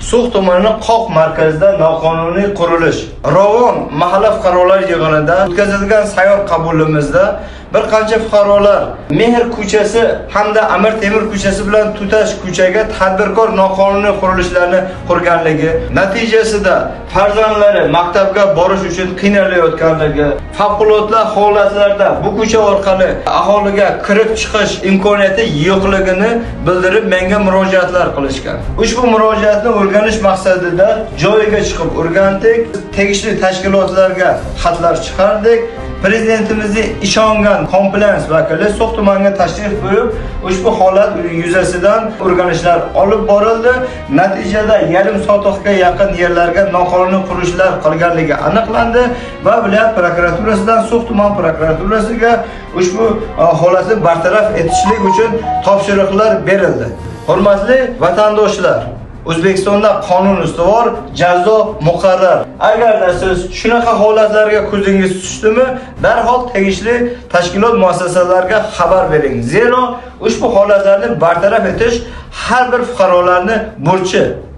So'x tumani Qoq markazida noqonuniy qurilish. Rovon mahalla fuqarolar yig'inida o'tkazilgan sayyor qabulimizda bir qancha fuqarolar Mehr ko'chasi hamda Amir Temur ko'chasi bilan tutash ko'chaga tadbirkor noqonuniy qurilishlarni qurganligi natijasida farzandlari maktabga borish uchun qiynalayotganligi, favqulodda holatlarda bu ko'cha orqali aholiga kirib chiqish imkoniyati yo'qligini bildirib menga murojaatlar qilishgan. Ushbu murojaatni o'rganish maqsadida joyiga chiqib o'rgandik, tegishli tashkilotlarga xatlar chiqardik. Prezidentimizning ishongan compliance vakili So'x tumaniga tashrif buyurib, ushbu holat yuzasidan o'rganishlar olib borildi. Natijada yarim sotixga yaqin yerlarga noqonuniy qurilishlar qilganligi aniqlandi va viloyat prokuraturasidan So'x tuman prokuraturasiga ushbu holatni bartaraf etishlik uchun topshiriqlar berildi. Hurmatli vatandoshlar, O'zbekistonda qonun ustuvor, jazo muqarrar. Agarda siz shunaqa holatlarga ko'zingiz tushdimi, darhol tegishli tashkilot muassasalarga xabar bering. Zero ushbu holatlarni bartaraf etish har bir fuqarolarning burchi.